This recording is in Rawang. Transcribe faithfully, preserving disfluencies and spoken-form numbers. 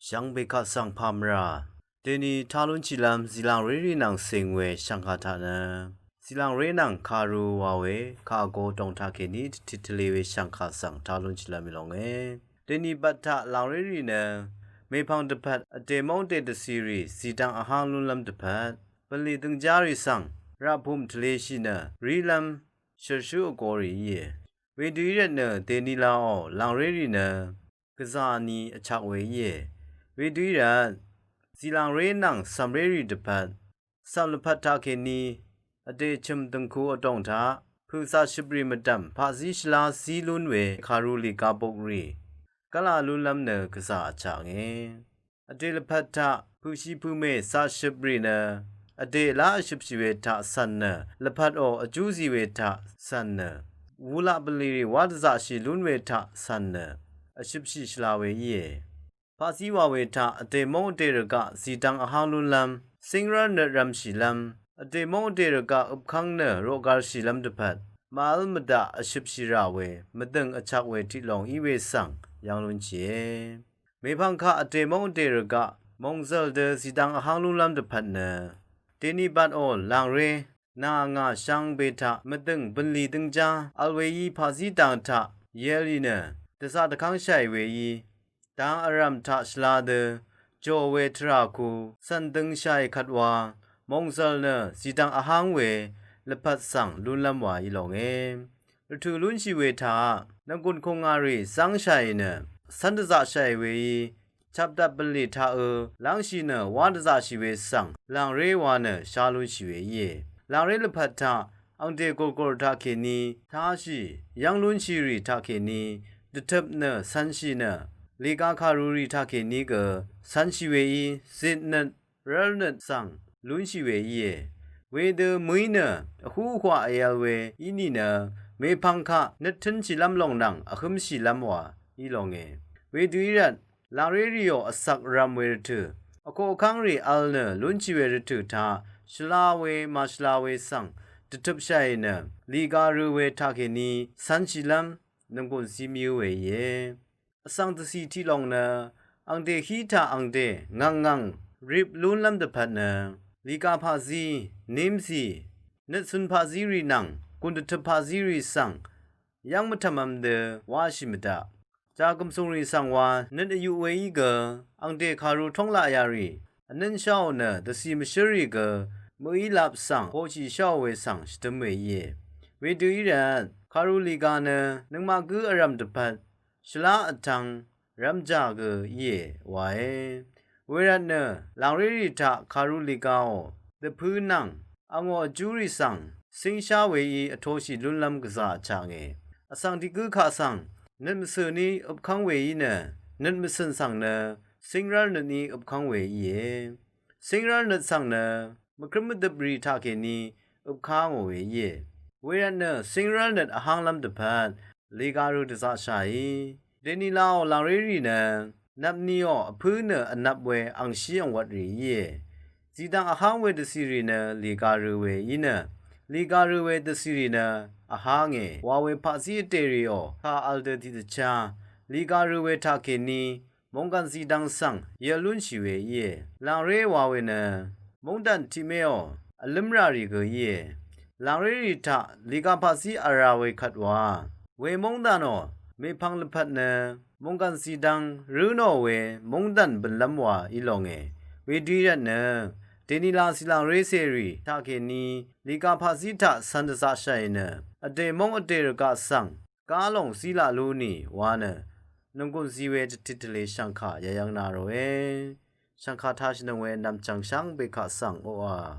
Shvngbe kaq svng pàmvrà deni tá lúnshìlv́m zìlàngré rì nvng cìng we shv̀ngkà taq nø, zìlàngré nvng kàru wa we kà vgo dòng taqkèní dvtit tvlē we shv̀ngkà svng tá lúnshìlv́m í longe. Deni bvt taq làngré rì nø mèpv̀ng dvpvt vdè móng vdè dvcì rì zìdvng vháng lúnlv́m dvpvt, bv̀nlì døngjá rì svng raqpum tvlēshì nø rílv́m shø̀rshú vgo rì íe. Wedø í rvt nø dèni laò làngré rì nø gvzà ni vchak we íe. Wedø í rvt zìlàngré nvng cv̀mré rì dvpvt, cv̀m lvpat taqkèní vdè chø̀m dø̀ngku vdòng taq pø̀cà shøprì mvdv̀m paqzí shvlá zí lún we kàru lìga buk rì gv́lā lúnlv́m nø gvzà vchaknge. Vdè lvpat taq pø̀shi pø̀mè cà shøprì nø vdè lá vshøpshì we taq cv̀n nø, lvpatò vjúzì we taq cv̀n nø, wulaq bv̀nlì rì wá dvzaqshì lún we taq cv̀n nø vshøpshì shvla we íe. Paqzí wa we taq vdè móng vdè rvgaq zìdvng vháng lúnlv́m, cíngrv́l nøt rv̄mshìlv́m, vdè móng vdè rvgaq øpkv́ng nø roqgv̄lshìlv́m dvpvt, màv́l mvdaq vshøpshì rà we mvdø̀ng vchak we tiq lòng í we svng yv́ng lúnshìe. Mèpv̀ng kaq vdè móng vdè rvgaq mòngzø̀l dø zìdvng vháng lúnlv́m dvpvt nø, dèni batò làngré nà ngà shvngbe taq mvdø̀ng bv̀nlì døngjá vl weí paqzí dang taq yelì nø dvzaq dvkv́ngshàì weí, dang vrv̀m taq shvla dø jò we tvrà ku cv̀n døngshàì kvt wa, mòngzø̀l nø zìdvng vháng we lvpat svng lúnlv́m wa í longe. Rvtø̀ lúnshì we taq nvgùn kùngà rì zv́ngshàì nø cv́n dvzaqshàì weí, chapdap bv̀nlì taqø lv́ngshì nø wá dvzaqshì we svng làngré wa nø shá lúnshì we íe. Làngré lvpat taq angdè gùrgùr taqkèní táshì, yv́ng lúnshì rì taqkèní dvtøp nø cv̄nshì nø, lìga kàru rì taqkèní gø cv̄nshì weí zitnøt rv́lnøt svng lúnshì we íe. Wedø mø̀í nø vhúhwaq èvl we í nìnø, mèpv̀ng kaq nøt tǿnshìlv́m lòng nvng vhǿmshìlv́m wa í longe. Wedø í rvt làngré rìò vsvk rv̄m we rvtø̀, vkoq vkv́ng rì vl nø lúnshì we rvtø̀ taq shvla we màshvla we svng dvtøpshàì nø, lìga rø we taqkèní cv̄nshìlv́m nv̀nggùn zí mvyǿ we íe. Vsvng dvcì tiq lòng nø angdè hí taq angdè ngv̀ng ngv̀ng rip lúnlv́m dvpvt nø, lìga paqzí, nímzì, nøtcøn paqzí rì nvng gùn dvtøp paqzí rì svng yv́ng mvtv̀mv̄m dø wáshì mvdaq. Jagø̀msùng rì svng wa nøt vyuq weí gø, angdè kàru tóng laq yarì vnǿnsháò nø dvcì mvshǿr rì gø, mø̀í lap svng hoqshìsháò we svng shvdǿm we íe. Wedø í rvt kàru lìga nø nøngmaq gǿ vrv̀m dvpvt shvlá vtv̄ng rv̄mjà gø íe wae. Wervt nø làngré rì taq kàru lìgaò dvpǿ nvng angò vjú rì svng cíngshá weí vtoshì lúnlv́m gvzà vchaknge. Vsvng tiq gǿ kaq svng nøt mvcø̀ní øpkv́ng weí nø, nøt mvcø̀n svng nø cíngrv́l nøtní øpkv́ng we íe. Cíngrv́l nøt svng nø mvkrǿm mvdøp rì taqkèní øpká ngò we íe. Wervt nø cíngrv́l nøt vhánglv́m dvpvt lìga rø dvzaqshàí, dèni laò làngré rì nø nvpniò vpǿ nø vnvp we angshí angwvt rì íe. Zìdvng vháng we dvcì rì nø lìga rø we í nø, lìga rø we dvcì rì nø vhánge wa we paqzí vdè rìò kà vl dø tiqdvchá lìga rø we taqkèní mònggàn zìdvng svng yvl lúnshì we íe. Làngré wa we nø móngdàn tiq méò vlǿmrà rì gø íe. Làngré rì taq lìga paqzí vra we kvt wa we móngdànò, mèpvng lvpat nø mònggàn zìdvng rǿnò we móngdàn bø̀nlv́m wa í longe. Wedø í rvt nø dèni lacì làngré cèrì taqkèní lìga paqzí taq cv̄n dvzaqshàì nø, vdè móng vdè rvgaq svng gá lòng zí laq lú nì wa nø nònggùn zi we dvtit tvlē shv̀ngkà yayv̄ng na ròe. Shv̀ngkà tāshìnøng we nv̀mchv̀ng shvngbe kaq svng oqà